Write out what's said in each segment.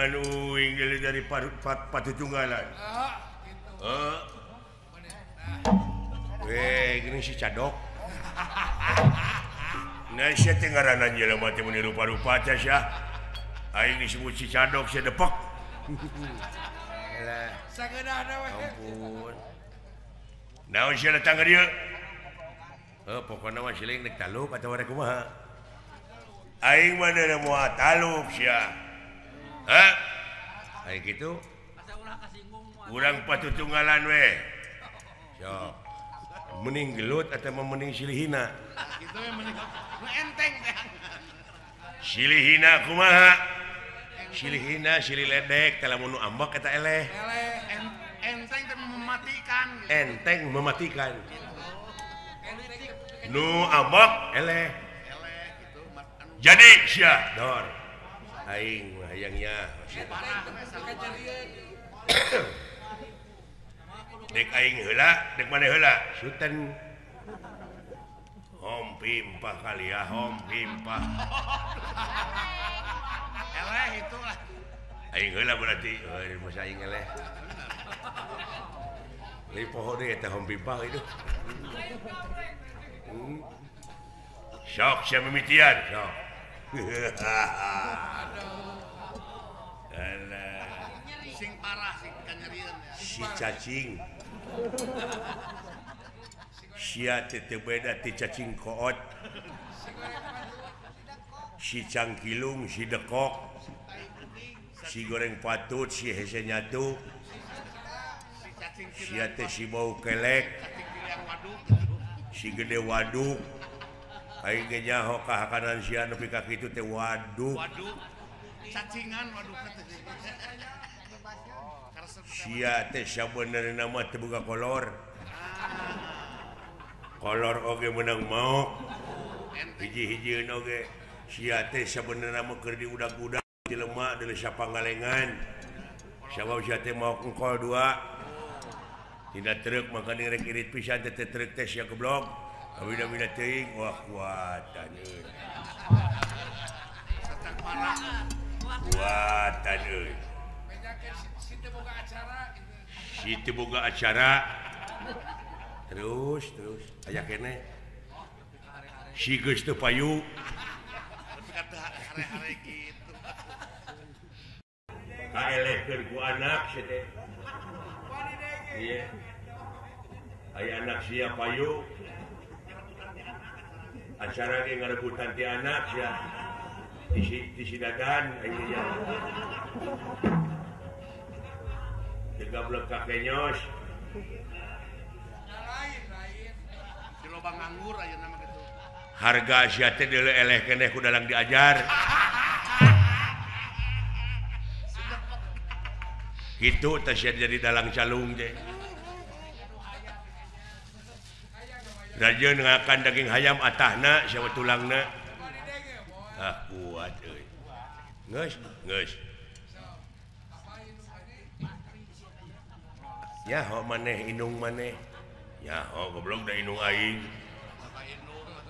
Tulungan uing dari patutunggalan. Heeh. Weh, gini si cadok. Nah, sia teh ngaranna jelema teh meuni rupa-rupa teh sia. Aing disebut si cadok sia depok. Elah. Sageunahna we. Ampun. Naon sia datang ka dieu? Heuh, pokona mah siling rek taluk atawa rek kumaha? Aing mah deui moal taluk sia. Hah? Aing kitu. Urang patutunggalan we. Sok. Mending gelut atau mending silihina? Kitu we mending enteng teh. Silihina kumaha? Silihina silih ledek teh lamun nu ambek eta eleh. Eleh enteng teh mematikan. Enteng mematikan. Nu ambek eleh. Eleh kitu Jadi sia dor. Aing mah hayangnya. Dek aing heula, dek maneh heula. Suten. Hom pimpah kali ya, hom pimpah. Eleh itu lah. Aing heula berarti, euy masa aing eleh. Deui poho deui eta hom pimpah itu. Sok sia mimitian, sok. Alah. Sing parah sing kanyerieun ya. Si cacing. Sia teh teu beda ti cacing koot. Si cangkilung, si dekok. Si goreng patut, si hese nyatu. Sia teh si bau kelek. Si gede waduk. Aing ge nyaho kahakanan sia nepi ka kitu teh waduk. Waduk. Cacingan waduk teh. Sia teh sabenerna mah teu boga kolor. Kolor oge meunang maok. Hiji-hijieun oge. Sia teh sabenerna mah keur diudag-udag di lemak deuleu sapangalengan. Sabab sia teh maok engkol dua. Tina truk maka rek irit pisan teh truk teh sia goblok. Awina-wina teuing wah kuatan euy. Kuatan euy. Si teu boga acara. Terus terus aya keneh. Si geus teu payu. Hare-hare kitu. Kaelehkeun ku anak sia teh. Iya. Aya anak sia payu. Acara ge ngarebutan ti anak sia. Di si dadan aing nya. Digablek ka kenyos. Lain-lain. Di loba nganggur ayeuna mah kitu. Harga sia teh deuleu eleh keneh ku dalang diajar. Kitu teh sia jadi dalang calung teh. Rajeun ngakan daging hayam atahna sia tulangna. Ah kuat euy. Geus, geus. Nyaho maneh indung maneh. Nyaho goblok da indung aing.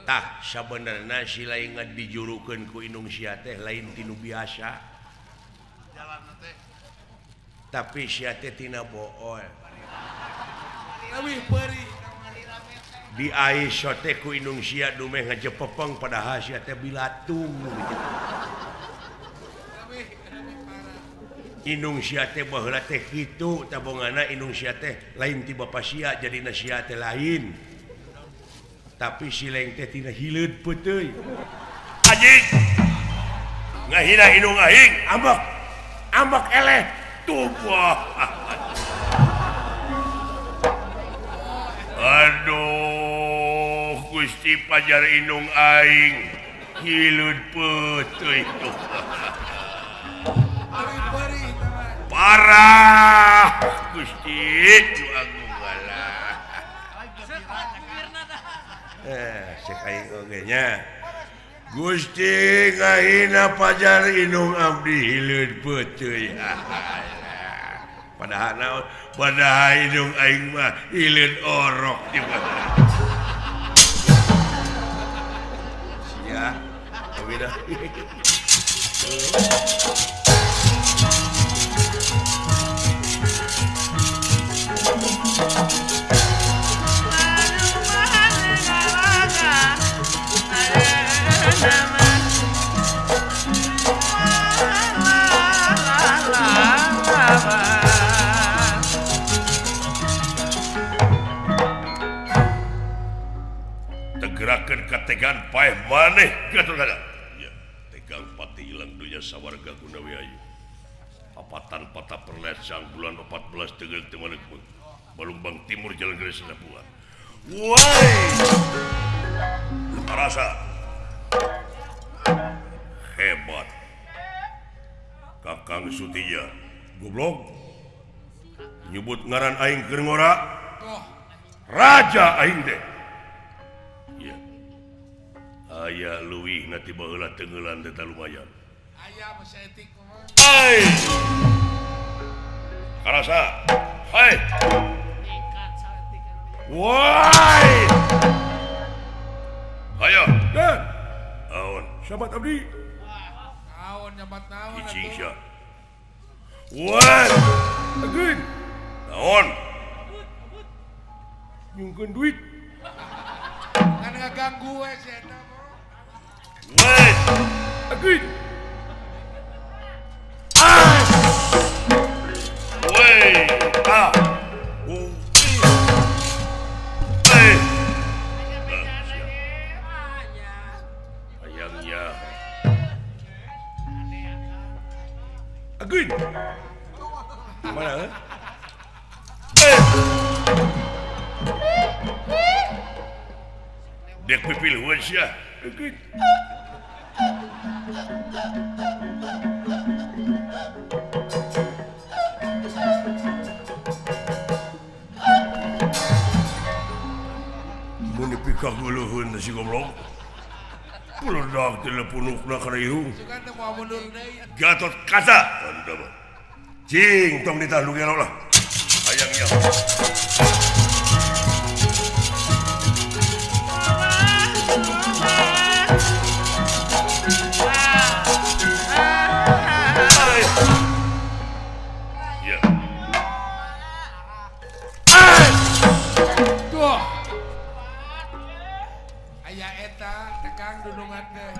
Tah sabenerna si lain dijurukeun ku indung sia teh lain ti nu biasa. Tapi sia teh tina bool. Leuwih peurih. Di ais teh ku indung sia dumeh ngajepepeng padahal sia teh bilatung gitu. Indung sia teh baheula teh kitu tabongana indung sia teh lain ti bapa sia jadina sia teh lain. Tapi si leng teh tina hileud peuteuy. Anjing. Ngahina indung aing, ambek. Ambek eleh tubuh. Aduh, Gusti pajar indung aing hileud peuteuy tuh. Parah Gusti nu agung galah. Cek aing oge nya. Gusti ngahina pajar indung abdi hileud peuteuy. Padahal naon? Padahal indung aing mah hileud orok juga. Sia, kabina. kategaan paeh maneh Gatot Kaca. Ya, tegang pati ilang dunya sawarga gunawi ayu. Apatan patah perlecang bulan 14 tegel teu maleuk. Balumbang Timur Jalan Gede Senapuan. Woi! Rasa hebat. Kakang Sutija goblok nyebut ngaran aing keur ngora. Raja aing teh. Iya. Aya leuwih na ti baheula tengeulan teh lumayan. Aya mah etik mah. Ai. Karasa. Hai. Woi. Ayo. Dan. Naon? Sahabat abdi. Naon nyabat naon atuh. Icing. Woi. Ageun. Naon? Nyungkeun duit. Ngan ngaganggu we si eta mah. Woi. Ageun. Ah. Woi. Ah. Ageun. Mana? Dek pipilhuan sia. Ageun. Mun dipikageuleuheun si goblok. Peledak telepunukna kana irung. Gatot Kaca. Cing tong ditah nu gelo lah. Hayang nya. Ya. Tuh. Aya eta tekang dunungan teh.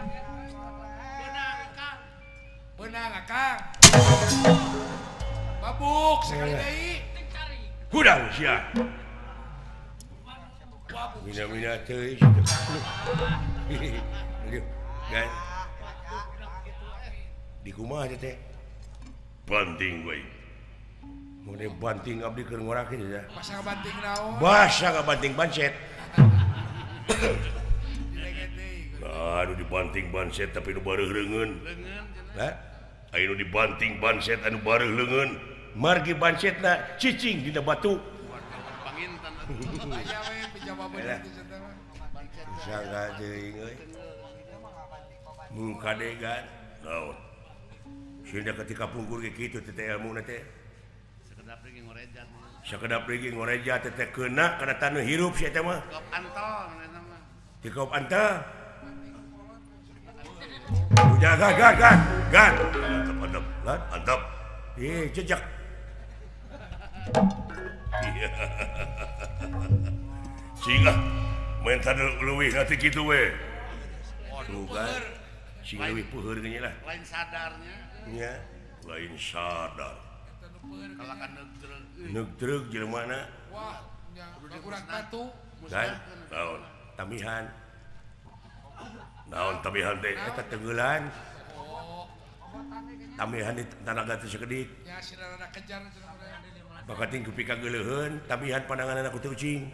Beunang Akang. Beunang Akang. Mabuk sekali deui. Hudang sia. Mina-mina teuing situ. Aduh, gan. Di kumaha teh? Banting we. Mun banting abdi keur ngorakeun ya. Basa banting naon? Basa ngabanting bancet. Aduh dibanting banset tapi nu bareuh leungeun. Leungeun. Aya nu dibanting banset anu bareuh leungeun. Margi bancetna cicing dina batu. Panginten atuh. Aya we pijawabeun kitu teh mah. Sangga teuing euy. Mun kadegan naon. Sieun ketika pungkur ge kitu teh ilmuna teh. Sakedap deui ngorejat. Sakedap deui ngorejat teh keuna kana taneuh hirup si eta mah. Kop antol eta mah. Dikop antal. Udah gan gan gan gan. Antap antap lan antap. Eh jejak. Sing ah main tadi leuwih hati kitu we. Waduh, sing leuwih peuheur ge nya lah. Lain sadarnya. Nya, lain sadar. Kalakan neugdreug. Neugdreug jelema na. Wah, nya kurang batu. Dan naon? Tamihan. Naon tamihan teh? Eta tenggelan. Oh. Tamihan di tanaga teh sakedik. Nya sina kejar cenah. Bakating ku pikageuleuheun, tamihan pandanganna ku teu ucing.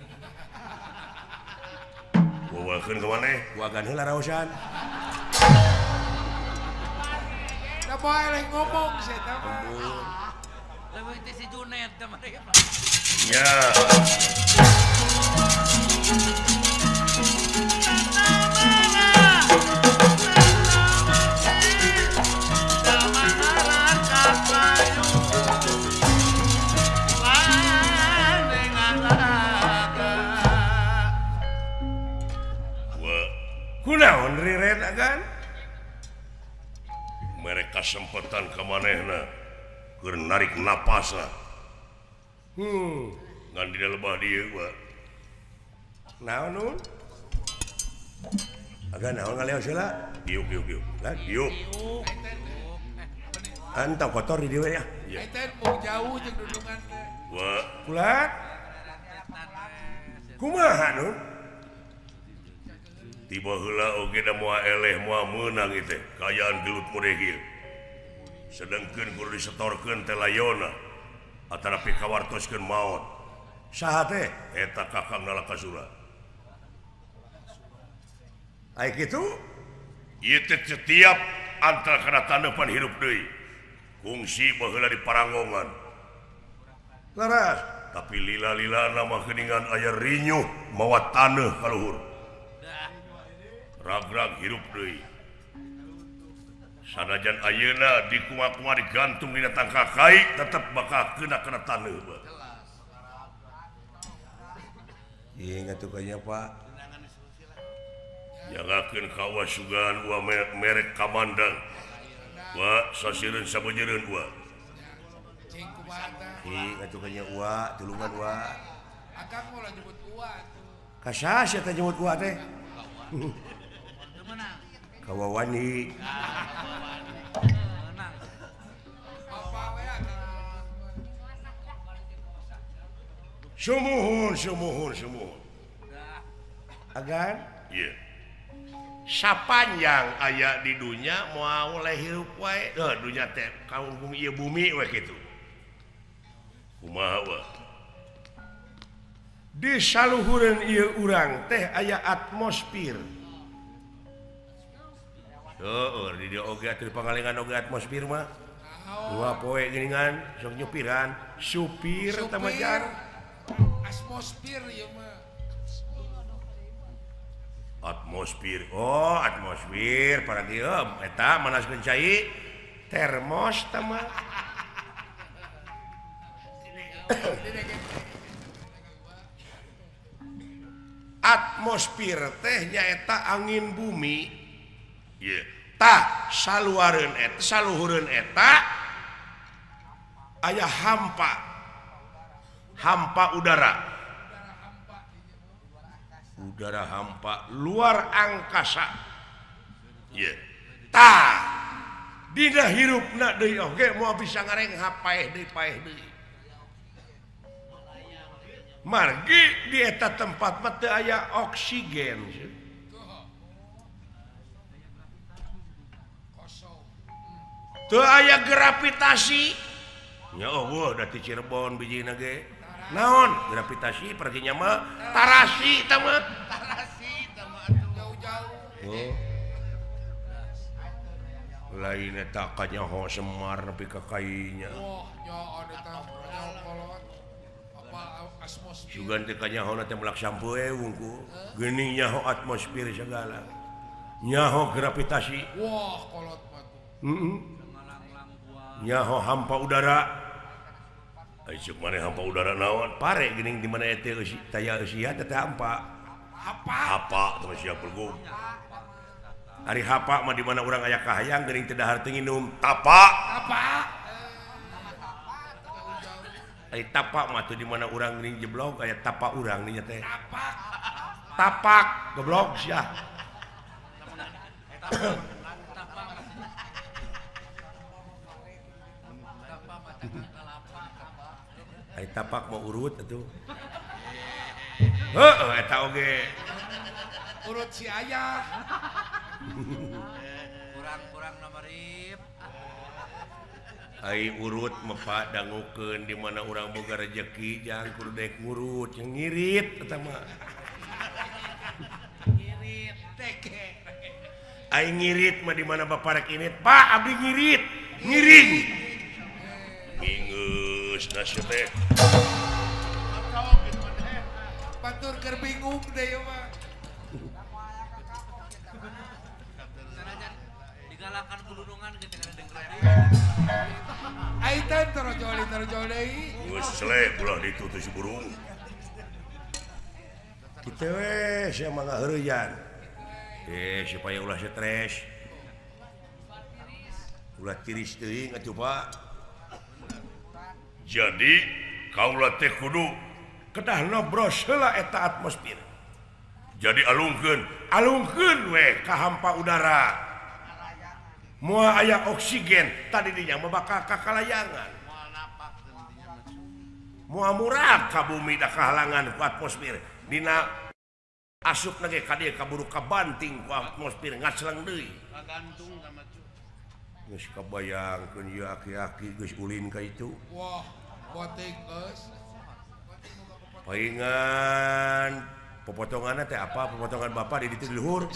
Wawakeun ka maneh? Wagan heula raosan. Da bae ngomong si eta mah. Leuwih teh si Junet teh mah. Ya. Kunaon riren agan? Mereka sempetan ka manehna keur narik napasna. Ngan dina lebah dieu wa. Naon nun? Agan naon ngaleos heula? Diuk diuk diuk. Lah diuk. Antau kotor di dieu ya. Eta mung jauh jeung dudungan teh. Wa. Kula. Kumaha nun? Tiba heula oge da moal eleh moal meunang ieu teh kaayaan gelut model ieu. Sedengkeun kudu disetorkeun teh layona atanapi kawartoskeun maot. Saha teh? Eta Kakang Nalakasura. Ai kitu? Ieu teh setiap antara kana taneupan hirup deui. Kungsi baheula di Paranggongan. Laras, tapi lila-lila nama geuningan aya rinyuh mawa taneuh ka luhur. Ragrag hirup deui. Sanajan ayeuna dikumaha-kumaha digantung dina tangkal kai tetep bakal kena kana taneuh bae. Ieu ngatuh kanya Pak. Jagakeun ka sugan ua merek kamandang. Wa sasireun sabeujeureun ua. Ih ngatuh kanya ua, tulungan ua. Akang moal nyebut ua atuh. Ka saha sia teh nyebut ua teh? Kawawani. Sumuhun, sumuhun, sumuhun. Agan? Iya. Sapanjang aya di dunya moal oleh hirup wae. Heuh, dunya teh kaungkung ieu bumi we kitu. Kumaha wa? Di saluhureun ieu urang teh aya atmosfer. Heueuh, di dieu oge atuh pangalengan oge atmosfer mah. Dua poe geuningan sok nyupiran, supir eta mah jar. Atmosfer ieu mah. Atmosfer. Oh, atmosfer para dieu eta manaskeun cai termos teh mah. Atmosfer teh nyaeta angin bumi. Ieu. Tah saluareun eta saluhureun eta aya hampa. Hampa udara. Udara hampa luar angkasa. Ieu. Tah dina hirupna deui oge moal bisa ngarenghap paeh deui paeh deui. Margi di eta tempat mah teu aya oksigen. Teu aya gravitasi. Nya eueuh da ti Cirebon bijina ge. Naon gravitasi perginya mah tarasi eta mah. Tarasi eta mah atuh jauh-jauh. Oh. Lain eta kanyaho Semar nepi ka kainya. Wah, nyaho eta kanyaho kolot. Apa atmosfer. Sugan teh kanyaho teh melak sampoe wungku. Geuning nyaho atmosfer segala. Nyaho gravitasi. Wah, kolot mah tuh. Heeh. Nyaho hampa udara. Ai ceuk maneh hampa udara naon? Pare geuning di mana eta eusi taya eusia teh hampa. Hapa. Hapa teh sia belgum. Ari hapa mah di mana urang aya kahayang geuning teu dahar teu nginum. Tapa. Tapa. Ari tapak mah tuh di mana urang geuning jeblok aya tapa urang nya teh. Tapak. Tapak goblok sia. Ari tapak mau urut atuh. Heueuh eta oge. Urut si ayah. Kurang-kurang nomor rip. Ai urut mepak dangukeun di mana urang boga rejeki jang kudu daek ngurut jeung ngirit eta mah. Ngirit teke. Ai ngirit mah di mana bapak rek init, Pak abdi ngirit, ngiring. Ingeus nasib teh. Batur keur bingung deh ieu mah. Digalakan kulunungan gitu kana dengklek. Aitan torojoli torojoli. Geus seleh ulah ditu teh si burung. Kitu we sia mah ngaheureuyan. Supaya ulah stres. Ulah tiris teuing atuh Pak. Jadi kaula teh kudu kedah nobros heula eta atmosfer. Jadi alungkeun, alungkeun we ka hampa udara. Moal aya oksigen tadi dinya mah bakal kakalayangan. Moal murah ka bumi da kahalangan ku atmosfer. Dina Asup lagi ka dieu kaburu kabanting ku atmosfer ngasleng deui. Kagantung sama cu. Geus kabayangkeun ieu aki-aki geus ulin ka itu. Wah, boting geus. Paingan popotonganna teh apa? Popotongan bapak di ditu di luhur.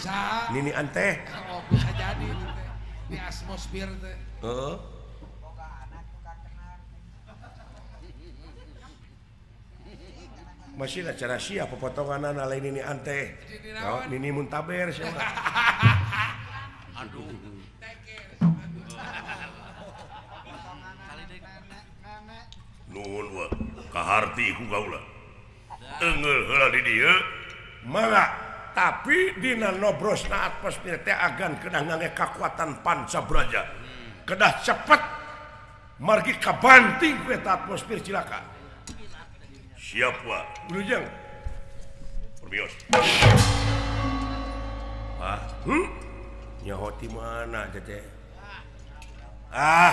Nini anteh. Oh, bisa jadi itu teh. Di atmosfer teh. Heeh. Masih lah cara sia popotongan lain nini anteh. Oh, nini muntaber siapa? Aduh. Nuhun wa kaharti ku kaula. Enggeul heula di dieu. Mangga, tapi dina nobrosna atmosfer teh agan kedah ngangge kakuatan pancabraja. Kedah cepet margi kabanting ku eta atmosfer cilaka. Siap wa. Wilujeng. Permios. Ah, Nyaho ti mana teh? Ah.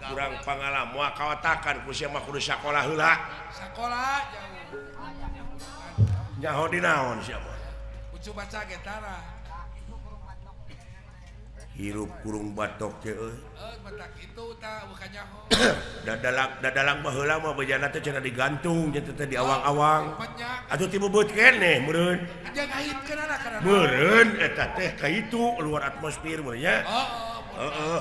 Kurang pangalaman moal kaotakan ku sia mah kudu sakola heula. Sakola jauh. Nyaho di naon sia mah? Kucu baca ge tara. Hirup kurung batok teh euy. Batak itu tah bukan nyaho. Dadalang baheula mah bejana teh cenah digantung cenah teh di awang-awang. Atuh ti beubeut keneh meureun. Aja ngahitkeun meureun eta teh ka itu luar atmosfer meureun nya. Heeh. Heeh.